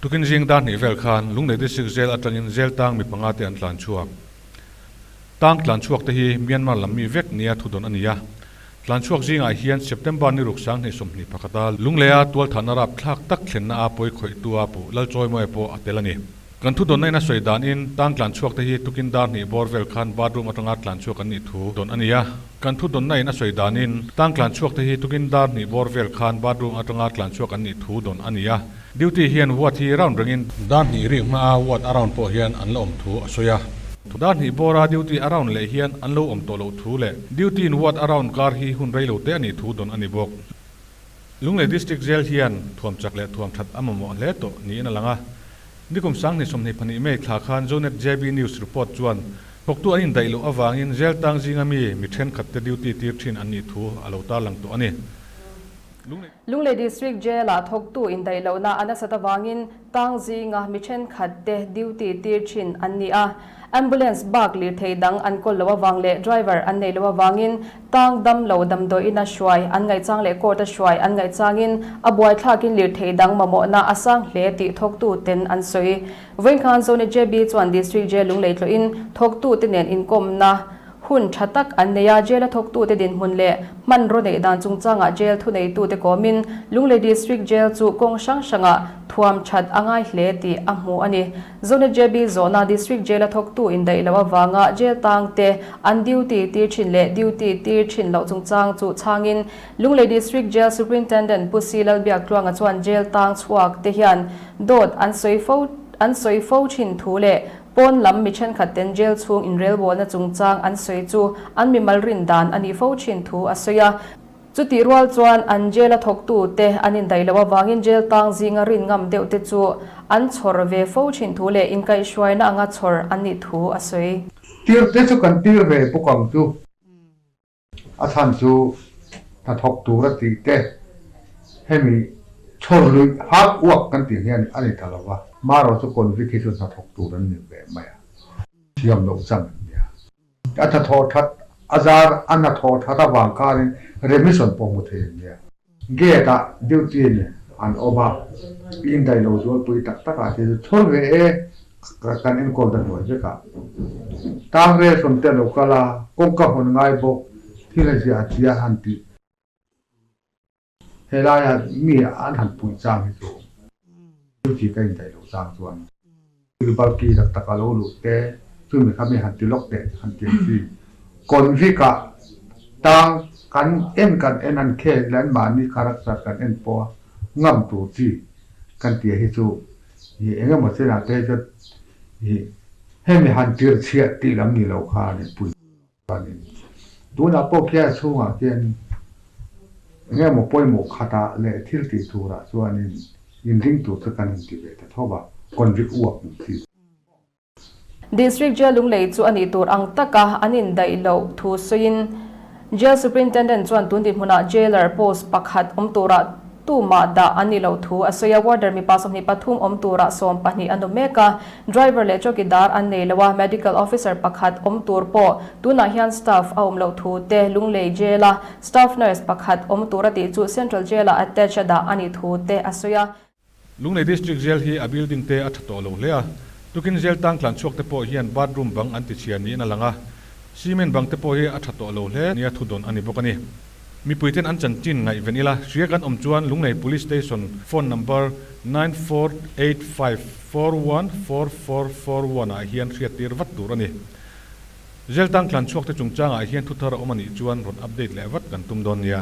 Tukin zing dar hnih vel khan Lunglei District Jail atangin jail tang mi panga te an tlan chhuak. Tang tlan chhuak te hi Myanmar lam mi vek nia thudawn a ni a. Tlan chhuak zingah hian September ni ruk 2020 pakhata Lungleia tualthahna rapthlak tak thlenna a pawi khawihtu a puh Lalchawimawia pawh a tel a ni. Kan thudawnna in a sawi danin tang tlan chhuak te hi tukin dar hnih bawr vel khan bathroom atanga tlan chhuak an nih thu dawn a ni a. Kan thudawnna in a sawi danin tang tlan chhuak te hi tukin dar hnih bawr vel khan bathroom atanga tlan chhuak an nih thu dawn a ni a. Duty hian ward hi round rengin dar hnih rik hmaa ward a round pawh hian an la awm thu a sawi a. Dar hnih bawra duty a round leh hian an lo awm tawh loh thu leh duty in ward a round kar hi hun rei lo te a nih thu dawn a ni bawk. Lunglei District Jail hian thuam chak leh thuam that a mamawh hle tawh niin a lang a. Nikum 2024 May thla khan Zonet JB News report chuan thawktu an indaih loh avangin jail tang zinga mi mi thenkhat te duty tir thin an nih thu a lo tarlang tawh a ni. Lunglei. Lunglei District Jail-ah thawktu indaih lohna a nasat avangin tang zinga mi thenkhat te duty tir thin an ni a. Ambulance bak lirthei dang an kawl loh avang leh driver an nei loh avangin tang dam lo damdawiin a hruai an ngaihchang leh court a hruai an ngaihchangin a buaithlakin lirthei dang mamawhna a sang hle tih thawktu ten an sawi. Vawinkhan Zone JB chuan District Jail Lunglei tlawhin thawktute nen inkawmna Hun tha tak an nei a, jail a thawktute dinhmun leh hmanraw neih dan chungchangah jail thuneitute kawmin Lunglei District Jail chu kawng hrang hrangah thuam that a ngai hle tih a hmu a ni. Zone JB zawhna District Jail a thawktu indaih loh avanga jail tangte an duty tir thin leh duty tir thin loh chungchang chu chhangin Lunglei District Jail Superintendent Pu Si Lalbiaktluanga chuan jail tang chhuak te hian dawt an sawi fo an sawi fo thin thu leh Pawn lam mi thenkhat ten jail chhung inrelbawlna chungchang an sawi chu an mimal rin dan a nih fo thin thu a sawi a. Chutih rual chuan an jail a thawktu te an indaih loh avangin jail tang zinga rin ngam deuh te chu an chhawr ve fo thin thu leh inkaihhruaina anga chhawr an nih thu a sawi. Tir te chu kan tir ve bawk ang chu. A chhan chu hnathawk tur a tih te, hemi chhawr luih hak uak kan tih hian a ni ta lo va, marawh chu convict hi chu hnathawk tur an ni ve mai a, thiam loh chang an nia. A hnathawh that a zar a hnathawh that avang khanin remission pawh hmu thei an nia. Gate ah duty in an awm a, indaih lo zualpui tak tak ah te chu chhawr ve e kan enkawl ta hnuai vek a. Tang ration te a lo kal a, kawngka hawn ngai bawk thil a ziah a tia han tih. Helaia mi an han puih chang hi chu duty ka indaih lo chang chuan thil bulky tak tak a lo luh te chumi kha mi han ti lawk teh han ti ang chi. Convict ah tang kan en kan en an khel leh an mahni character kan en pawh a ngam tur chi kan tia hi chu ih eng emaw chenah te chuan ih hemi han tir chhiah tih lam ni lo kha a ni pui chuanin tunah pawh khian chhungah khian eng emaw pawimawh khatah leh thil tih turah chuanin inring tur chu kan inti ve ta tho va, convict uak ang chi. District Jail Lunglei chu a nih tur ang taka an indaih loh thu sawiin Jail Superintendent chuan tun dinhmunah Jailer post pakhat awm turah tumah dah an nih loh thu a sawi a. Warder mipa 23 awm turah 12 an awm mek a, driver leh chawkidar an nei lo a, Medical Officer pakhat awm tur pawh tunah hian staff a awm loh thu te Lunglei Jail-a Staff Nurse pakhat awm tur a tih chu Central Jail-ah attach a dah a nih thu te a sawi a. Lunglei District Jail hi a building te a tha tawh lo hle a, tukin jail tang tlan chhuak te pawh hian bathroom bang an ti chhia niin a lang a, cement bang te pawh hi a tha tawh lo hle nia thu dawn a ni bawk a ni. Mipui ten an chanchin ngaihven ila, hria kan awm chuan Lunglei Police Station phone number 9485414441 ah hian hriattir vat tur a ni. Jail tang tlan chhuak te chungchangah hian thuthar a awm a nih chuan rawn update leh vat kan tum dawn nia.